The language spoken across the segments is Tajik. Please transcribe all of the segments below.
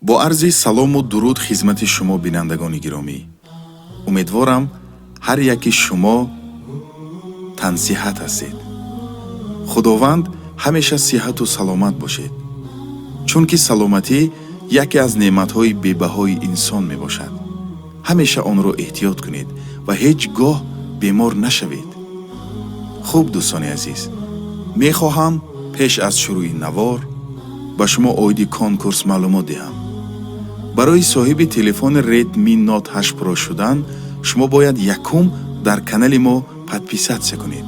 Бо арзи салому дуруд хизмати шумо, бинандагони гиромӣ. Умедворам, ҳар яки шумо тансиҳат ҳастед. Худованд ҳамеша сиҳату саломат бошед, чунки саломатӣ яке аз неъматҳои бебаҳои инсон мебошад. Ҳамеша онро эҳтиёт кунед ва ҳеҷ гоҳ бемор нашавед. Хуб, дӯстони азиз, мехоҳам пеш аз шурӯи навор ба шумо оиди конкурс маълумот диҳам. Барои соҳиби телефони Redmi Note 8 Pro шудан шумо бояд якум дар канали мо подписаться кунед,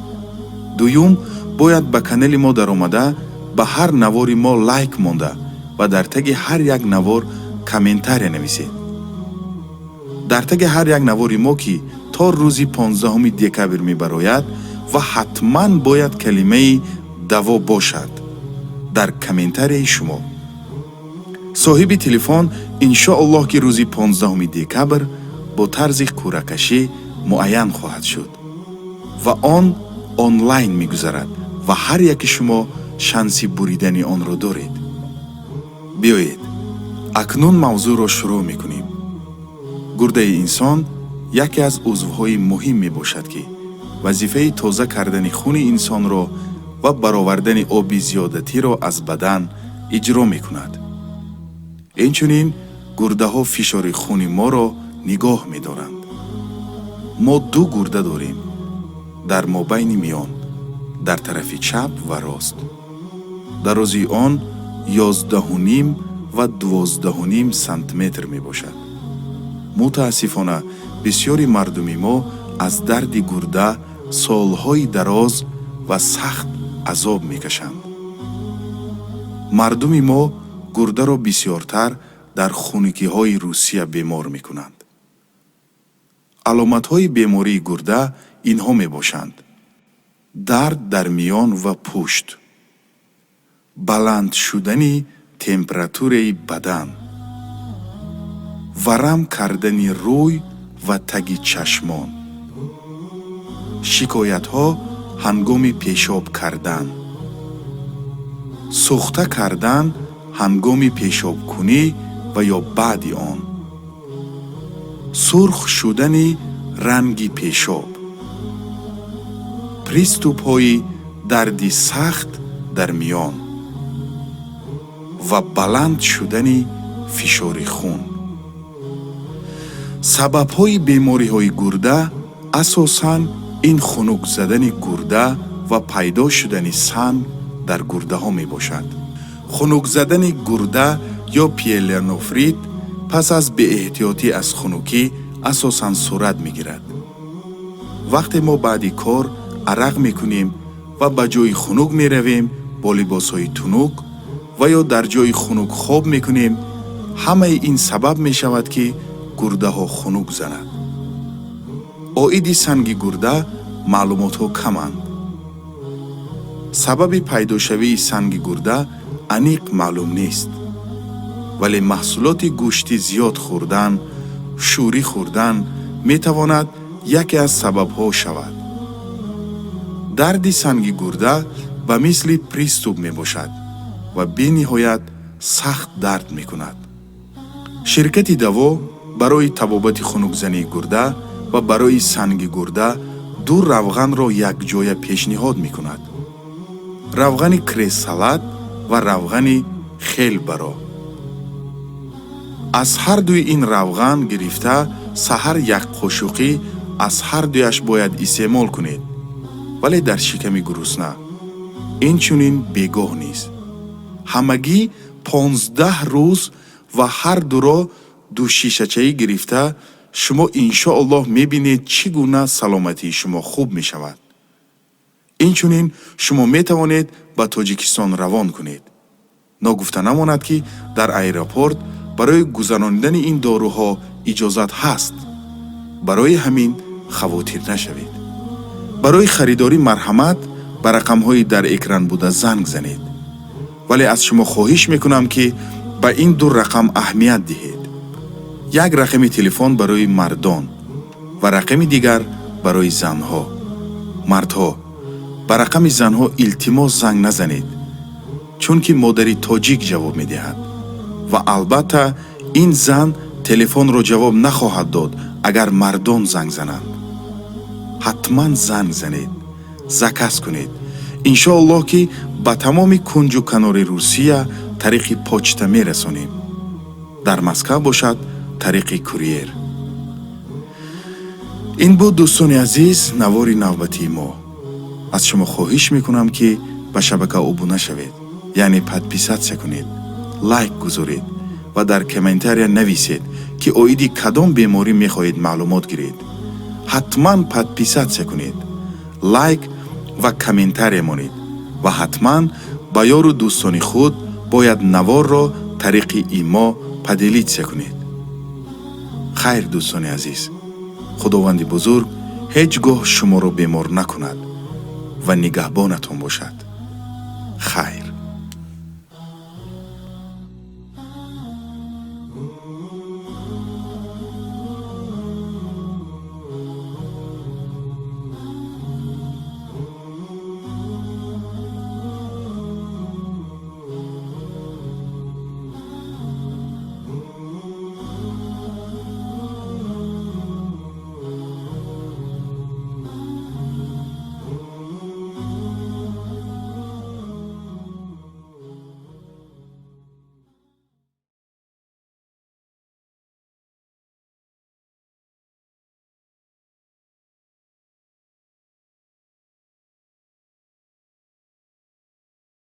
дуюм бояд ба канали мо даромада, ба ҳар навори мо лайк монда ва дар таги ҳар як навор комментария нависед. Дар таги ҳар як навори мо, ки то рӯзи 15 декабр мебарояд, ва ҳатман бояд калимаи «Даво» бошад дар комментарияи шумо. Соҳиби телефон, иншоаллоҳ, ки рӯзи 15 декабр бо тарзи қуръакашӣ муайян хоҳад шуд ва он онлайн мегузарад ва ҳар яки шумо шанси буридани онро доред. Биёед, акнун мавзӯъро шурӯъ мекунем. Гурдаи инсон яке аз узвҳои муҳим мебошад, ки вазифаи тоза кардани хуни инсонро ва баровардани оби зиёдатиро аз бадан иҷро мекунад. Инчунин гурдаҳо фишори хуни моро нигоҳ медоранд. Мо ду гурда дорем дар мобайни миён, дар тарафи чап ва рост. Дарозии он 11,5 ва 12,5 сантиметр мебошад. Мутаассифона, бисёри мардуми мо аз дарди гурда солҳои дароз ва сахт азоб мекашанд. Мардуми мо гурдаро бисёртар дар хунукиҳои Русия бемор мекунанд. Аломатҳои бемории гурда инҳо мебошанд: дард дар миён ва пушт, баланд шудани температураи бадан, варам кардани рӯй ва таги чашмон, шикоятҳо ҳангоми пешоб кардан, сӯхта кардан ҳангоми пешобкунӣ ва ё баъди он, сурх шудани ранги пешоб, приступҳои дарди сахт дар миён ва баланд шудани фишори хун. Сабабҳои бемориҳои гурда асосан ин хунук задани гурда ва пайдо шудани санг дар гурдаҳо мебошад. Хунук задани гурда ё пиелонефрит пас аз беэҳтиётӣ аз хунукӣ асосан сурат мегирад. Вақте мо баъди кор арақ мекунем ва ба ҷои хунук меравем бо либосҳои тунук ва ё дар ҷои хунук хоб мекунем, ҳамаи ин сабаб мешавад, ки гурдаҳо хунук занад. Оиди санги гурда маълумотҳо каманд. Сабаби пайдошавии санги гурда аниқ маълум нест, вале маҳсулоти гӯшти зиёд хӯрдан, шӯрӣ хӯрдан метавонад яке аз сабабҳо шавад. Дарди санги гурда ба мисли приступ мебошад ва бениҳоят сахт дард мекунад. Ширкати «Даво» барои табобати хунукзании гурда ва барои санги гурда ду равғанро якҷоя пешниҳод мекунад: равғани кресалат ва равғани хелбаро. Аз ҳар дуи ин равған гирифта, саҳар як қошуқӣ аз ҳар дуяш бояд истеъмол кунед, вале дар шиками гурусна, инчунин бегоҳ низ. Ҳамагӣ 15 рӯз ва ҳар дуро ду шишачаӣ гирифта, шумо иншоаллоҳ мебинед, чӣ гуна саломатии шумо хуб мешавад. Инчунин шумо метавонед ба Тоҷикистон равон кунед. Ногуфта намонад, ки дар аэропорт барои гузаронидани ин доруҳо иҷозат ҳаст. Барои ҳамин хавотир нашавед. Барои харидорӣ марҳамат, ба рақамҳои дар экран буда занг занед, вале аз шумо хоҳиш мекунам, ки ба ин ду рақам аҳамият диҳед: як рақами телефон барои мардон ва рақами дигар барои занҳо. Мардҳо, ба рақами занҳо илтимос занг назанед, чунки модари тоҷик ҷавоб медиҳад. Ва албатта, ин зан телефонро ҷавоб нахоҳад дод, агар мардон занг зананд. Ҳатман занг занед, заказ кунед. Иншоаллоҳ, ки ба тамоми кунҷу канори Русия тариқи почта мерасонем. Дар Москва бошад, тариқи курьер. Ин буд, дӯстони азиз, навори навбатии мо. Аз шумо хоҳиш мекунам, ки ба шабака обуна шавед, яъне подписаться кунед, лайк гузоред ва дар комментария нависед, ки оиди кадом беморӣ мехоҳед маълумот гиред. Ҳатман подписаться кунед, лайк ва комментария монед ва ҳатман ба ёру дӯстони худ бояд наворро тариқи имо поделиться кунед. Хайр, дӯстони азиз, Худованди бузург ҳеҷ гоҳ шуморо бемор накунад ва нигаҳбонатон бошад. Хайр.